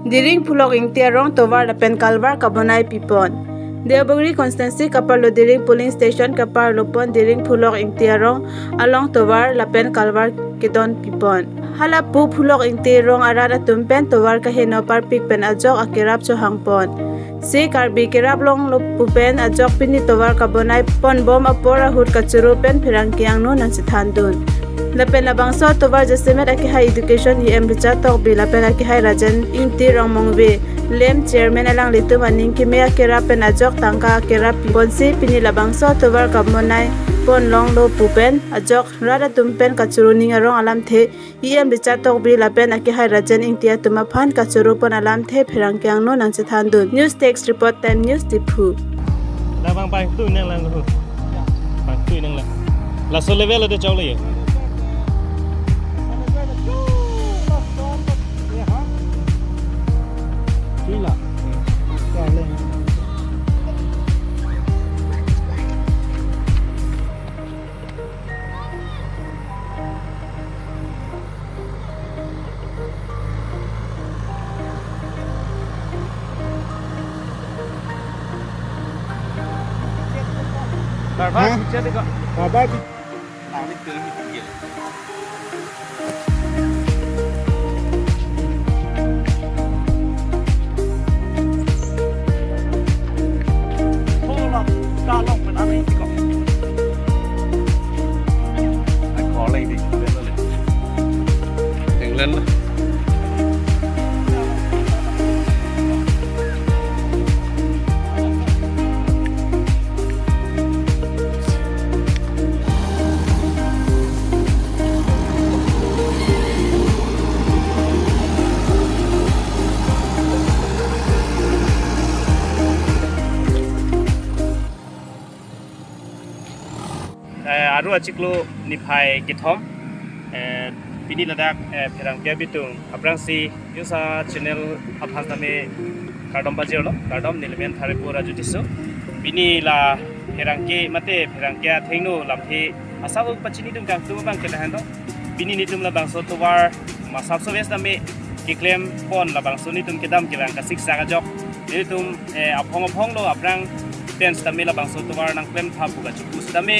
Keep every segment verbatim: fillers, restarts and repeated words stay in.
Diring Phulok Ingti arong tovar lapen kalvar kabonai pipon. Deobagri constituency kaparlo Diring polling station kaparlo pon Diring Phulok Ingti arong along tovar lapen kalvar kedon pipon. Hala pu Phulok Ingti arong arat atum pen tovar kaheno parpik pen ajok akerap chohangpon. Si Karbi kerap longlo pu pen ajok pini tovar kabonai ponbom apor ahut kachoro pen pherangke angno nangchethandun. Lapen labangso tovar jasemet akehai Education E M Richard Tokbi lapen akehai Rajen Ingti Rongmongve, LAMPS chairman alanglitum aning keme akerap pen ajok tangka akerap piponsi pini labangso tovar kabonai ponlonglo pu pen ajok rat atum pen kachoro ning arong alamthe E M Richard Tokbi lapen akehai Rajen Ingti atum aphan kachoro pon alamthe pherangke angno nangchethandun. News Desk Report, Time News, Diphu. Dah bang, bang tu nang lang tu. Bang tu nang lang. Laso level ada chok le ya. Ila. Karbar. Hah? Picture dikha. Karbar pi- Eh, aru achiklo niphai kethom. Eh, pini ladak, eh, pherangke abitung aphrangsi news a-channel aphan tame kardom pajirlo, kardom, neli men Tharipur Raju Tisso. Pini la pherangke mate pherangke athengno lamthe asap pachinidun kangtung abang ke lahenlo. Pini nelitum labangso tovar masap so ves tame keklem pon labangso nelitum kedam kevang kasiksak ajok. Nelitum, eh, aphong aphonglo aphrang pen tame labangso tovar nangklem tha pu kachipu sitame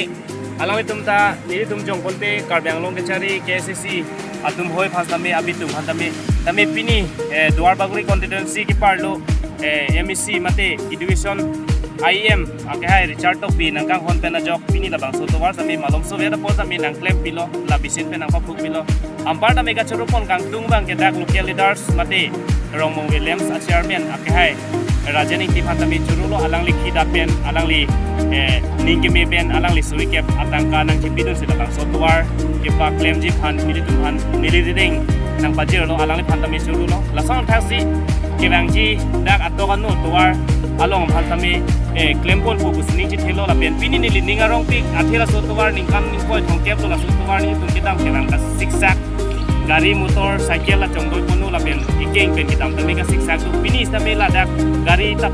alanglitum ta nelitum jongponte Karbi Anglong kechari K S A C atum hoi aphan tame abitung aphan tame tame pini, eh, Duarbagori constituency keparlo, eh, M E C mate Education E M akehai Richard Tokbi nangkanghon pen ajok pini labangso tovar tame malom so vet apor tame nangklem pilo, la bisin pen nangpaphuk pilo. Anpar tame kachoro pon kangtung abang ke dak local leaders mate Rongmongve LAMPS a-chairman akehai Rajen Ingti aphan tame chorolo, alangli khida pen, alangli, eh, ning keme pen, alangli suri kep atangka nangchipidunsi labangso tovar kepaklemji aphan nelitum aphan neli rideng nangpajirlo, alangliphan tame chorolo. Lason thaksi kevangji dak atok ano tovar along aphan tame, eh, klem pon pu pusi ning chithelo lapen pini neli ning arongpik athe laso tovar ningkan ningkoi thomkep lo laso tovar nelitum kedam kevang kasiksak. Gari motor cycle la chongdoi ponlo lapen ikeng pen kedam tame kasiksak do. Pini tame ladak gari ta